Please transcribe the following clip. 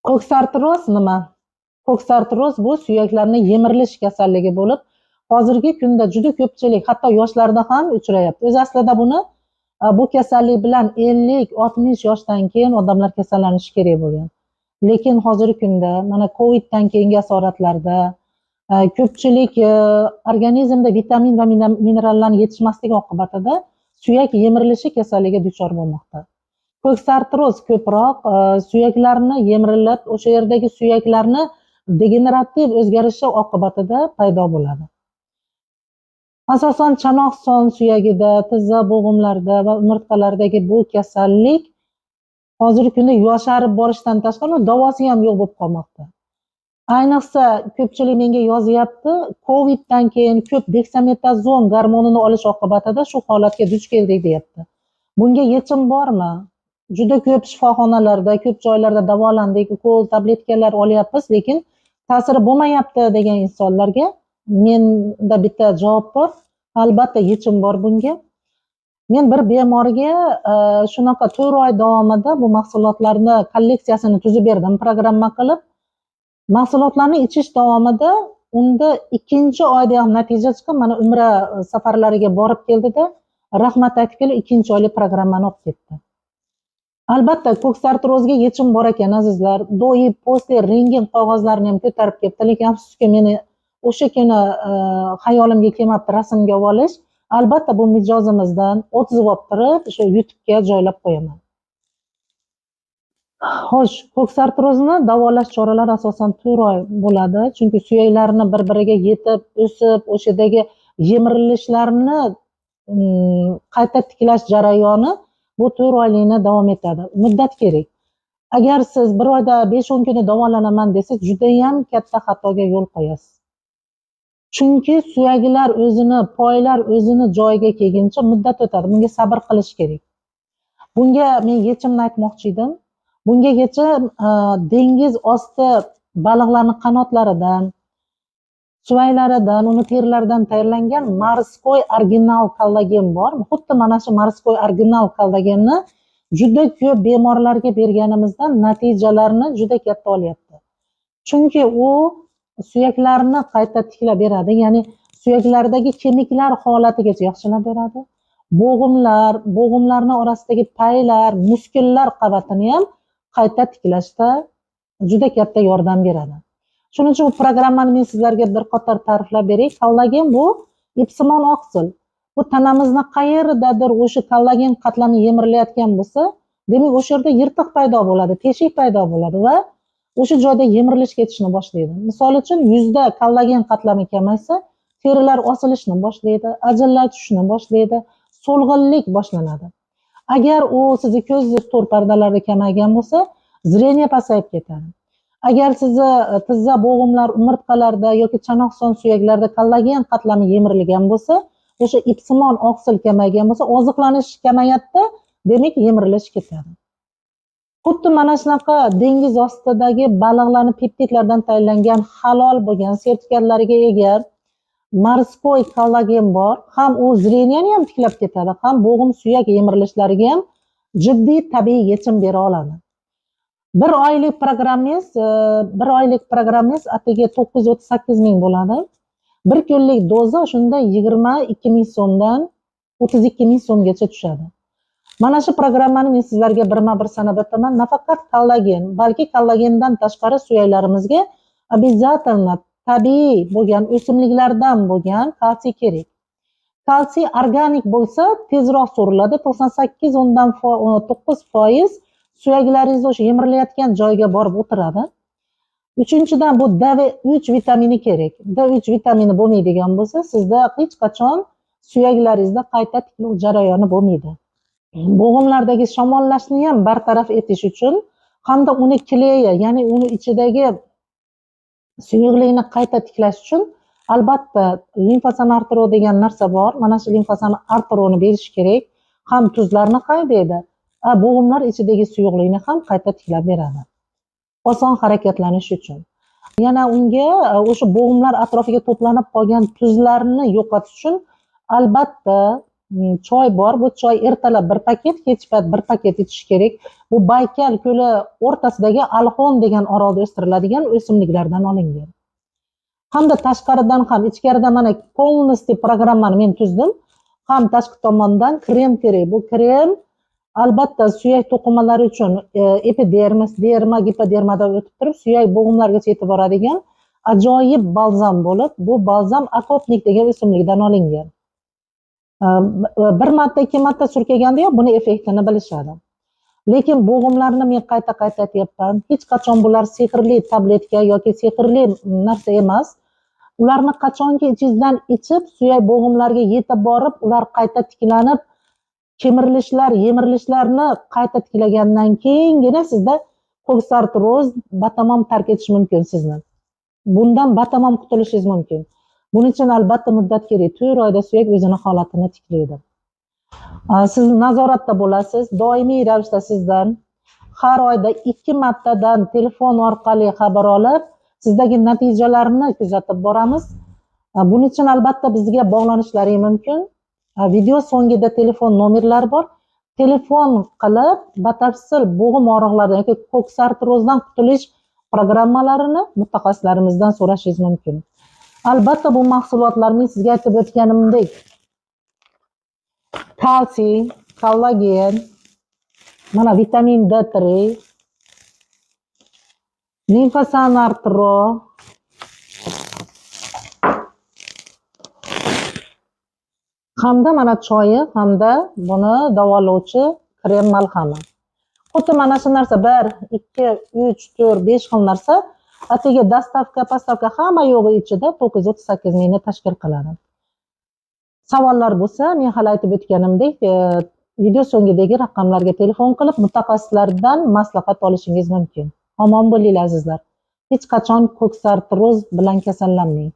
Koksartroz nima? Koksartroz bu suyaklarni yemirilish kasalligi bo'lib, hozirgi kunda juda ko'pchilik, hatto yoshlarda ham uchrayapti. O'zi aslida buni bu kasallik bilan 50-60 yoshdan keyin odamlar kasallanishi kerak bo'lgan. Lekin hozirgi kunda mana Coviddan keyingi asoratlarda ko'pchilik organizmda vitamin va minerallarni yetishmasligi oqibatida suyak yemirilishi kasalligiga duchor bo'lmoqda. Koksartroz ko'proq suyaklarni yemirilib, o'sha yerdagi suyaklarni degenerativ o'zgarishi oqibatida paydo bo'ladi. Asosan chanoq son suyagida, tizza bo'g'imlarida va umurtqalardagi bu kasallik hozirgi kunda yosharib borishdan tashqari davosi ham yo'q bo'lib qolmoqda. Ayniqsa ko'pchilik menga yozyapti, Coviddan keyin ko'p deksametazon gormonini olish oqibatida shu holatga duch keldik deyapti. Bunga yechim bormi? Juda ko'p shifoxonalarda, ko'p joylarda davolandik, ukol, tabletkalar olyapmiz, lekin ta'siri bo'lmayapti degan insonlarga menda bitta javob bor. Albatta yechim bor bunga. Men bir bemorga shunaqa 4 oy davomida bu mahsulotlarni kolleksiyasini tuzib berdim, programma qilib. Mahsulotlarni ichish davomida unda ikkinchi oyda ham natija chiqib, mana umra safarlariga borib keldida, rahmat aytib kelib, ikkinchi oylik programmani olib ketdi. Albatta, koksartrozga yechim bor ekan, azizlar. До и после rentgen qog'ozlarini ham ko'tarib kelibdi, lekin afsuski, meni o'sha kuni xayolimga kelmabdi rasmga olish. Albatta, bu mijozimizdan отзыв olib turib, o'sha YouTube'ga joylab qo'yaman. Xo'sh, koksartrozni davolash choralari asosan 4 oy bo'ladi, chunki suyaklarni bir-biriga yetib, o'sib, o'sha yerdagi yemirilishlarni qayta tiklash jarayoni bu 4 oylikni davom etadi. Muddat kerak. Agar siz bir oyda 5-10 kunda davolanaman desangiz, judayam katta xatoga yo'l qo'yasiz. Chunki suyaklar o'zini, poylar o'zini joyiga kelguncha muddat o'tadi. Bunga sabr qilish kerak. Bunga men yechimni aytmoqchi edim. Bunga yechim dengiz osti baliqlarning qanotlaridan, suvaylaridan, uni terilaridan tayyorlangan морской original kollagen bor. Xuddi mana shu морской original kollagenni juda ko'p bemorlarga berganimizda natijalarni juda katta olyapti. Chunki u suyaklarni qayta tiklab beradi, ya'ni suyaklardagi kemiklar holatigacha yaxshilab beradi. Bo'g'imlar, bo'g'imlarni orasidagi paylar, muskullar qavatini ham qayta tiklashda juda katta yordam beradi. Shuning uchun bu programmani men sizlarga bir qator ta'riflab beray. Kollagen bu ipsimon oqsil. Bu tanamizni qayeridadir o'sha kollagen qatlami yemirilayotgan bo'lsa, demak, o'sha yerda yirtiq paydo bo'ladi, teshik paydo bo'ladi va o'sha joyda yemirilish ketishni boshlaydi. Misol uchun, yuzda kollagen qatlami kamaysa, terilar osilishni boshlaydi, ajinlar tushishni boshlaydi, so'lg'inlik boshlanadi. Agar u sizni ko'z to'r pardalarida kamaygan bo'lsa, зрение pasayib ketadi. Agar sizni tizza bo'g'imlar, umurtqalarda yoki chanoq son suyaklarda kollagen qatlami yemirilgan bo'lsa, o'sha ipsimon oqsil kamaygan bo'lsa, oziqlanish kamayadida, demak, yemirilish ketadi. Xuddi mana shunaqa dengiz ostidagi baliqlarni peptidlardan tayyorlangan halol bo'lgan sertifikatlariga ega морской kollagen bor. Ham u зрения ni ham tiklab ketadi, ham bo'g'im suyak yemirilishlariga ham jiddiy tabiiy yechim bera oladi. Bir oylik programmangiz, bir oylik programmangiz atigi 938 ming bo'ladi. Bir kunlik doza shunda 22 ming so'mdan 32 ming so'mgacha tushadi. Mana shu programmani men sizlarga birma bir sanab o'taman. Nafaqat kollagen, balki kollagendan tashqari suyaklarimizga обязательно tabiiy bo'lgan o'simliklardan bo'lgan kalsiy kerak. Kalsiy organik bo'lsa, tezroq so'riladi. 98,9% suyaklaringiz o'sha yemirilayotgan joyga borib o'tiradi. Uchinchidan, bu D3 vitamini kerak. D3 vitamini bo'lmaydigan bo'lsa, sizda hech qachon suyaklaringizda qayta tiklov jarayoni bo'lmaydi. Bo'g'imlardagi shamollashni ham bartaraf etish uchun hamda uni клей i, ya'ni uni ichidagi suyuqlikni qayta tiklash uchun albatta limfasan artro degan narsa bor. Mana shu limfasan artroni berish kerak. Ham tuzlarni haydaydi, bo'g'imlar ichidagi suyuqlikni ham qayta tiklab beradi. Oson harakatlanish uchun. Yana unga o'sha bo'g'imlar atrofiga to'planib qolgan tuzlarni yo'qotish uchun albatta Choy bor. Bu choy ertalab bir paket, kech payt bir paket ichish kerak. Bu Baykal ko'li o'rtasidagi Alxon degan orolda o'stiriladigan o'simliklardan olingan. Hamda tashqaridan ham ichkaridan mana полностью programmani men tuzdim. Ham tashqi tomondan krem kerak. Bu krem albatta suyak to'qimalari uchun epidermis, derma, gipodermadan o'tib turib suyak bo'g'imlargacha yetib boradigan ajoyib balzam bo'lib, bu balzam окопник degan o'simlikdan olingan. Bir marta, ikki marta surkagandayoq buni effektini bilishadi. Lekin bo'g'imlarni men qayta-qayta aytyapman, hech qachon bular sehrli tabletka yoki sehrli narsa emas. Ularni qachonki ichingizdan ichib, suyak bo'g'imlarga yetib borib, ular qayta tiklanib, kemirilishlar, yemirilishlarni qayta tiklagandan keyingina sizda koksartroz batamom tark etishi mumkin sizni. Bundan batamom qutulishingiz mumkin. Buning uchun albatta muddat kerak. 4 oyda suyak o'zini holatini tiklaydi. Siz nazoratda bo'lasiz, doimiy ravishda sizdan har oyda 2 martadan telefon orqali xabar olib, sizdagi natijalarni kuzatib boramiz. Buning uchun albatta bizga bog'lanishlari mumkin. Video so'ngida telefon nomerlari bor. Telefon qilib, batafsil bo'g'im og'riqlaridan yoki koksartrozdan qutulish programmalarini mutaxassislarimizdan so'rashingiz mumkin. Albatta bu mahsulotlar men sizga aytib o'tganimdek kalsiy, kollagen, mana vitamin D3, limfosan artro, hamda mana choyi hamda buni davolovchi krem malhami. Xuddi mana shu narsa 1, 2, 3, 4, 5 xil narsa atigi dastavka, pastavka hamma yo'g'i ichida 938 mingni tashkil qiladi. Savollar bo'lsa, men hali aytib o'tganimdek, video so'ngidagi raqamlarga telefon qilib, mutaxassislardan maslahat olishingiz mumkin. Omon bo'linglar azizlar. Hech qachon koksartroz bilan kasallanmang.